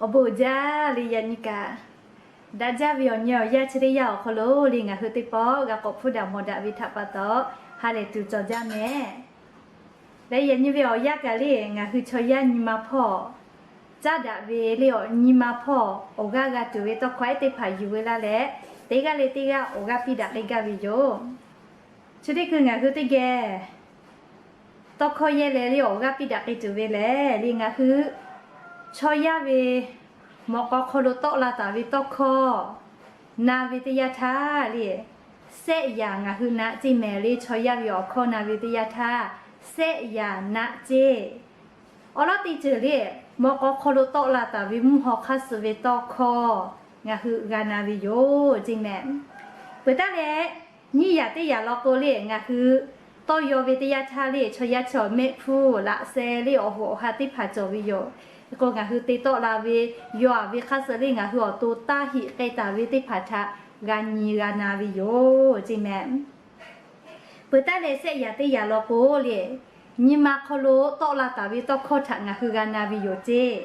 Awˬ bon uiˍ jaˇ le yaꞈ nyi kaꞈ, daꞈ jaˇ ve awˬ nyi awˬ yanˇ chi teˇ yanˇ awˬ hk'aw lo le ngaˬ hui teˇ pawˆ g'a k'awꞈ hpuˇ daꞈ mawˬ daꞈ ve htaꞈ pa taw, ha lehˬ tuˬ cawˬ jaˇ mehˍ. Leh yaꞈ nyi ve awˬ yanˇ kaꞈ le ngaˬ hui chaw yaˇ nyi ma hpawˇ caˉ daꞈ ve le awˬ nyi ma hpawˇ awˬ g'aˇ g'a tuˬ ve tawˇ hkawˇ ehˉ teˇ hpaˍ yuˬ ve laˇ leh, teˇ g'aˇ le teˇ g'aˇ awˬ g'aˇ piˇ daꞈ k'ai gaˇ ve yoˬ. Chi teˇ hkui ngaˬ hui teˇ geh tawˇ hkawˇ yehˇ leh le awˬ g'aˇ piˇ daꞈ k'ai tuˬ ve lehˬ le ngaˬ hui chaw yaˇ ve mawꞈ k'aw hk'aw lo tawˆ la taˍ ve tawˇ hkawˇ na ve teˇ yanˇ htaˇ le, sehˆ yaꞈ ngaˬ hui naꞈ ceˇ mehˍ le. Chaw yaˇ ve awˬ hkawˇ na ve teˇ yanˇ htaˇ sehˆ yaꞈ naꞈ ceˇ. Awˬ lawn teˇ ceuˬ le, mawꞈ k'aw hk'aw lo tawˆ la taˍ ve mvuhˇ haw hk'aˇ suh ve tawˇ hkawˇ ngaˬ hui g'a na ve yoˬ ceˇ mehˍ. Peuˬ taˉ leh, nyiˇ yaꞈ teˇ yaꞈ law k'o le ngaˬ hui tawˇ yaw ve teˇ yanˇ htaˇ le chaw yaˇ chi awˬ mehˆ hpfuhˇ laꞈ sheh le awˬ hoꞈ awˬ ha teˇ hpaˍ cawˬ ve yoˬ. Hk'e k'o ngaˬ hui te tawˆ la ve, yaw-aˬ ve hk'aˇ suh le ngaˬ hui awˬ to taˇ heꞈ k'ai taˍ ve teˇ hpaˍ htaꞈ g'a nyi g'a na ve yoˬ ceˇ mehˍ. Peuˬ taˉ leh sehˆ yaꞈ teˇ yaꞈ law k'o le, nyi ma hk'aw lo tawˆ la taˍ ve tawˇ hkawˇ htaꞈ ngaˬ hui g'a na ve yoˬ ceˇ.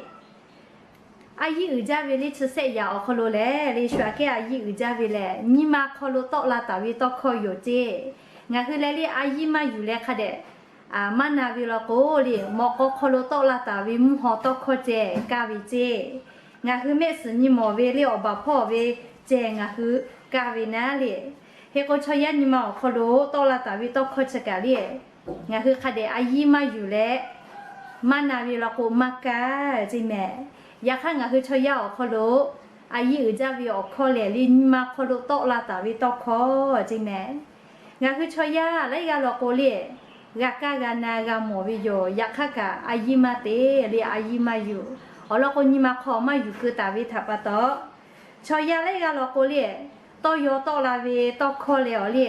A yiˇ uiˍ jaˇ ve le chi sehˆ yaꞈ awˬ hk'aw lo lehˬ le shu aꞈ kehˉ a yiˇ uiˍ jaˇ ve lehˬ, nyi ma hk'aw lo tawˆ la taˍ ve tawˇ hkawˇ yoˬ ceˇ. Ngaˬ hui leh le a yiˇ maˇ yuˬ leh hk'a dehꞈ maˇ na ve law k'o le, mawꞈ k'aw hk'aw lo tawˆ la taˍ ve mvuhˇ haw tawˇ hkawˇ ceh kaˇ ve ceˇ. Ngaˬ hui mehˆ suhˍ nyi mawˬ ve le awˬ baˬ hpawˇ ve ceh ngaˬ hui kaˇ ve naˉ le. Hk'e k'o chaw yaˇ nyi ma awˬ hk'aw lo tawˆ la taˍ ve tawˇ hkawˇ chi kaꞈ le, ngaˬ hui hk'a dehꞈ a yiˇ maˇ yuˬ leh maˇ na ve law k'o maˇ kaˇ ceˇ mehˍ. Yaꞈ hk'aˇ ngaˬ hui chaw yaˇ awˬ hk'aw lo a yiˇ uiˍ jaˇ ve awˬ hkawˇ lehˬ le nyi ma hk'aw lo tawˆ la taˍ ve tawˇ hkawˇ ceˇ mehˍ. Ngaˬ hui chaw yaˇ laiˉ g'aˇ law k'o le, g'a kaˇ g'a na g'a mawˬ ve yoˬ. Yaꞈ hk'aˇ kaꞈ a yiˇ maˇ te le a yiˇ maˇ yuˬ. Awˬ lawn k'o nyi ma hk'aw maˇ yuˬ keu taˍ ve htaꞈ pa taw, chaw yaˇ laiˉ g'aˇ law k'o le, tawˇ yaw tawˆ la ve tawˇ hkawˇ leh awˬ le,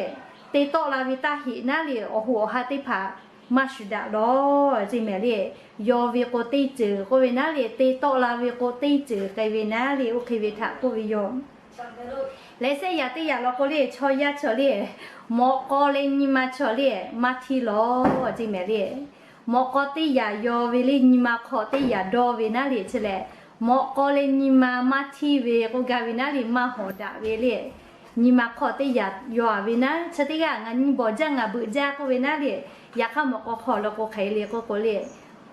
te tawˆ la ve taˇ heꞈ naˉ le awˬ hoꞈ awˬ ha teˇ hpaˍ maˇ shuˍ daꞈ lawˬ ceˇ mehˍ le. Yaw ve k'o teˇ ceuˬ k'oˆ ve naˉ le, te tawˆ la ve k'o teˇ ceuˬ k'ai ve naˉ le oˇ hk'e ve htaꞈ k'oˆ ve yoˬ. Leh sehˆ yaꞈ teˇ yaꞈ law k'o le chaw yaˇ chaw le, mawꞈ k'aw leh nyi ma chaw le maˇ hteˇ lawˬ ceˇ mehˍ le. Mawꞈ k'aw teˇ yaꞈ yaw ve le nyi ma hk'aw teˇ yaꞈ dawˇ ve naˉ le chi lehˬ, mawꞈ k'aw leh nyi ma maˇ hteˇ ve k'oˆ gaˇ ve naˉ le maˇ hawˍ daꞈ ve le. Nyi ma hk'aw teˇ yaꞈ yaw-aˬ ve naˉ, chi teˇ g'aˇ ngaˬ nyi bawˬ jaˇ ngaˬ beuꞈ jaˇ k'oˆ ve naˉ le, yaꞈ hk'aˇ mawꞈ k'aw hk'aw law k'o hk'aˬ hk'e le k'oˆ k'o le,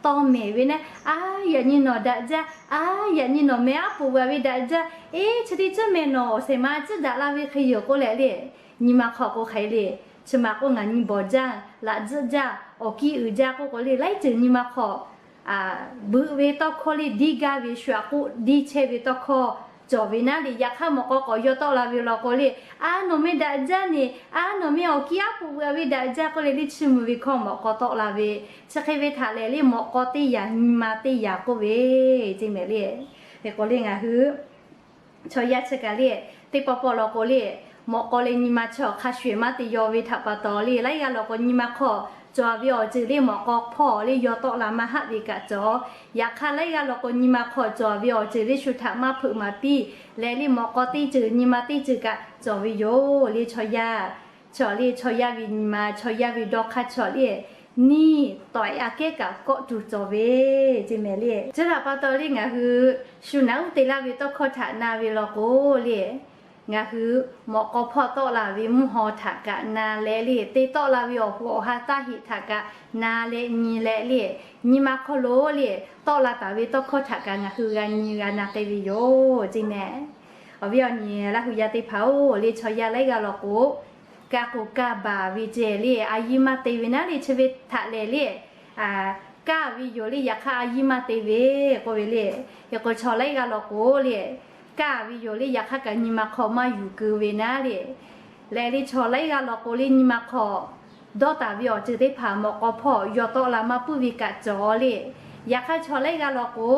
tawˇ mehˍ ve naˉ, a yaꞈ nyi nawˬ daꞈ jaˇ, a yaꞈ nyi nawˬ meh aˉ poꞈ g'a ve daꞈ jaˇ, eˇ chi teˇ ceuˬ mehˍ nawˬ awˬ shehˍ ma ciˉ daꞈ la ve hk'e yoˬ k'oˆ leh le, nyi ma hk'aw k'o hk'aˬ hk'e le, chi ma k'oˆ ngaˬ nyi bawˬ jaˇ, laꞈ tzuhˆ jaˇ, awˬ kiˇ uiˍ jaˇ k'oˆ k'o le laiˉ ceuˬ nyi ma hk'aw beuꞈ ve tawˇ hkawˇ le diˇ gaˇ ve shu aꞈ k'oˆ diˇ chehˇ ve tawˇ hkawˇ cawˬ ve naˉ le. Yaꞈ hk'aˇ mawꞈ k'aw k'awꞈ yaw tawˆ la ve law k'o le, a nawˬ meh daꞈ jaˇ ne, a nawˬ meh awˬ kiˇ aˉ poꞈ g'a ve daꞈ jaˇ k'oˆ leh le chi mvuh ve hkawˇ mawꞈ k'aw tawˆ la ve, chi hk'e ve htaꞈ lehˬ le mawꞈ k'aw teˇ yaꞈ nyi ma teˇ yaꞈ k'oˆ ve ceˇ mehˍ le. Hk'e k'o le ngaˬ hui chaw yaˇ chi kaꞈ le, teˇ pawˆ pawˆ law k'o le, mawꞈ k'aw leh nyi ma chi awˬ hk'a shuˍ maˇ te yaw ve htaꞈ pa taw le, laiˉ g'aˇ law k'o nyi ma hk'aw cawˬ ve awˬ ceuˬ le mawꞈ k'aw hpawˇ le yaw tawˆ la maˇ haˆ ve kaꞈ cawˬ. Yaꞈ hk'aˇ laiˉ g'aˇ law k'o nyi ma hk'aw cawˬ ve awˬ ceuˬ le shu htaꞈ maˇ hpeuꞈ maˍ piˇ leh le mawꞈ k'aw teˇ ceuˬ nyi ma teˇ ceuˬ kaꞈ cawˬ ve yoˬ le chaw yaˇ. Chaw le chaw yaˇ ve nyi ma chaw yaˇ ve dawˇ hk'aˇ chaw le, niˇ tawꞈ-e aꞈ kehˉ kaꞈ kawˆ tuˬ cawˬ ve ceˇ mehˍ le. Chi htaꞈ pa taw le ngaˬ hui shu naꞈ uˉ te laˇ ve tawˇ hkawˇ htaꞈ na ve law k'o le, ngaˬ hui mawꞈ k'aw hpawˇ tawˆ la ve mvuhˇ haw htaꞈ kaꞈ na leh le, te tawˆ la ve awˬ hoꞈ awˬ ha taˇ heꞈ htaꞈ kaꞈ na leh nyi leh le, nyi ma hk'aw lo le tawˆ la taˍ ve tawˇ hkawˇ htaꞈ kaꞈ ngaˬ hui g'a nyi g'a na k'ai ve yoˬ ceˇ mehˍ. Awˬ viˉ awˬ nyi Laˇ hu yaˇ teˇ hpaˍ-oˬ le, chaw yaˇ laiˉ g'aˇ law k'o, kaˇ k'o kaˇ baˬ ve ceh le, a yiˇ maˇ te ve naˉ le chi ve htaꞈ lehˬ le, kaˇ ve yoˬ le, yaꞈ hk'aˇ a yiˇ maˇ te ve k'oˆ ve le. Hk'e k'o chaw laiˉ g'aˇ law k'o le, kaˇ ve yoˬ le, yaꞈ hk'aˇ kaꞈ nyi ma hk'aw maˇ yuˬ keu ve naˉ le. Leh le chaw laiˉ g'aˇ law k'o le nyi ma hk'aw dawˇ taˍ ve awˬ ceuˬ teˇ hpaˍ mawꞈ k'aw hpawˇ yaw tawˆ la maˇ puiˉ ve kaꞈ cawˬ le. Yaꞈ hk'aˇ chaw laiˉ g'aˇ law k'o,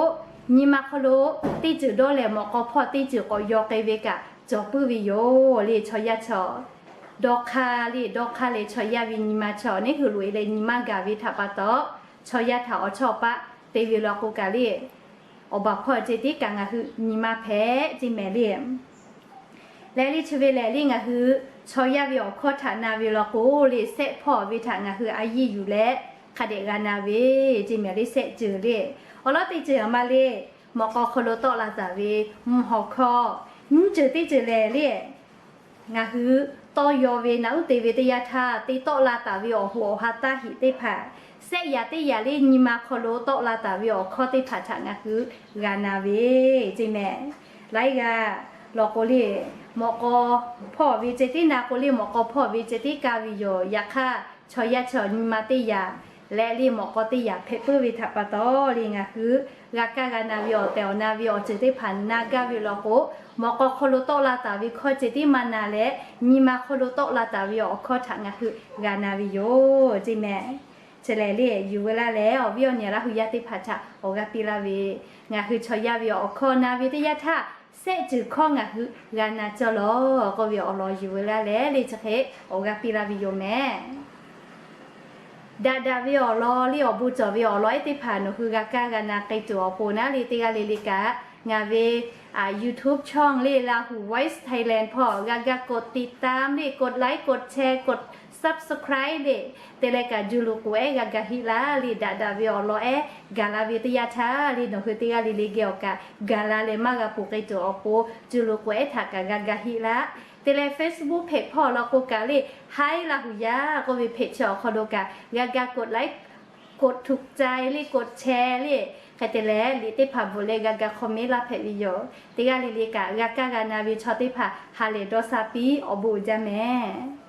nyi ma hk'aw lo teˇ ceuˬ dawˇ leh mawꞈ k'aw hpawˇ teˇ ceuˬ k'awꞈ yaw k'ai ve kaꞈ cawˬ puiˉ ve yoˬ le. Chaw yaˇ chaw dawˇ hk'aˇ le, dawˇ hk'aˇ leh chaw yaˇ ve nyi ma chaw neˉ hui loꞈ-e leh nyi maˇ gaˬ ve htaꞈ pa taw, chaw yaˇ htaꞈ awˬ chawˇ paˆ te ve law k'o kaꞈ le, awˬ baˬ hpawˇ ceh tiˉ kaꞈ ngaˬ hui nyi maˇ hpehꞈ ceˇ mehˍ le. Leh le chi ve lehˬ le ngaˬ hui chaw yaˇ ve awˬ hkawˇ htaꞈ na ve law k'o le, sehˆ hpawˇ ve htaꞈ ngaˬ hui a yiˇ yuˬ leh hk'a dehꞈ g'a na ve ceˇ mehˍ le. Sehˆ ceuˬ le, awˬ lawn teˇ ceuˬ a ma le, mawꞈ k'aw hk'aw lo tawˆ la taˍ ve mvuhˇ haw hkawˇ, nyiˇ ceuˬ teˇ ceuˬ lehˬ le, ngaˬ hui tawˇ yaw ve naꞈ uˉ te ve teˇ yanˇ htaˇ te tawˆ la taˍ ve awˬ hoꞈ awˬ ha taˇ heꞈ teˇ hpaˍ, sehˆ yaꞈ teˇ yaꞈ le nyi ma hk'aw lo tawˆ la taˍ ve awˬ hkawˇ teˇ hpaˍ htaꞈ ngaˬ hui g'a na ve ceˇ mehˍ. Laiˉ g'aˇ lawˬ k'o le, mawꞈ k'aw hpawˇ ve ceh tiˉ na k'o le, mawꞈ k'aw hpawˇ ve ceh tiˉ kaˇ ve yoˬ. Yaꞈ hk'aˇ, chaw yaˇ chaw nyi ma teˇ yaꞈ leh le mawꞈ k'aw teˇ yaꞈ hpehꞈ puiˉ ve htaꞈ pa taw le, ngaˬ hui g'a kaˇ g'a na ve awˬ tehˬ awˬ na ve awˬ ceuˬ teˇ hpaˍ na gaˇ ve law k'o, mawꞈ k'aw hk'aw lo tawˆ la taˍ ve hkawˇ ceh tiˉ maˇ na leh, nyi ma hk'aw lo tawˆ la taˍ ve awˬ hkawˇ htaꞈ ngaˬ hui g'a na ve yoˬ ceˇ mehˍ. Chi lehˬ le, yuˬ veu laˇ leh awˬ viˉ awˬ nyi Laˇ hu yaˇ teˇ hpaˍ htaꞈ awˬ g'aˇ piˇ laˇ ve, ngaˬ hui chaw yaˇ ve awˬ hkawˇ na ve teˇ yanˇ htaˇ, sehˆ ceuˬ hkawˇ ngaˬ hui g'a na cawˇ lawˬ k'oˆ ve awˬ lawn yuˬ veu laˇ leh le chi hk'e awˬ g'aˇ piˇ laˇ ve yoˬ mehˍ. Daꞈ daꞈ ve awˬ lawn le, awˬ bon cawˬ ve awˬ lawn ehˉ teˇ hpaˍ nawˬ hui g'a kaˇ g'a na k'ai tuˬ awˬ pon naˉ le, teˇ g'aˇ le le kaꞈ ngaˬ ve YouTube ช่อง le, Lahu Voice Thailand hpawˇ g'a ga กดติดตาม le, กดไลค์ กดแชร์ กด subscribe le, te leh kaꞈ juˇ lo k'oˍ ehˉ g'a ga heˆ laˇ le. Daꞈ daꞈ ve awˬ lawn ehˉ gaˬ la ve teˇ yanˇ htaˇ le, nawˬ hui teˇ g'aˇ le le geh awˬ kaꞈ gaˬ la leh maˇ g'a ponˬ k'ai tuˬ awˬ pon, juˇ lo k'oˍ ehˉ htaꞈ kaꞈ g'a ga heˆ laˇ. Te leh Facebook เพจ hpawˇ law k'o kaꞈ le, Hai Lahu yaˇ k'oˆ ve เพจ chi awˬ hk'aw lo kaꞈ g'a ga กดไลค์ กดถูกใจ le, กดแชร์ le, hk'e te leh liꞈ teˇ hpaˍ bvuhꞈ leh g'a ga คอมเมนต์ laˇ hpehꞈ ve yoˬ. Teˇ g'aˇ le le kaꞈ g'a kaˇ g'a na ve chaw teˇ hpaˍ ha lehˬ dawˇ sha piˇ, awˬ bon uiˍ jaˇ mehˍ.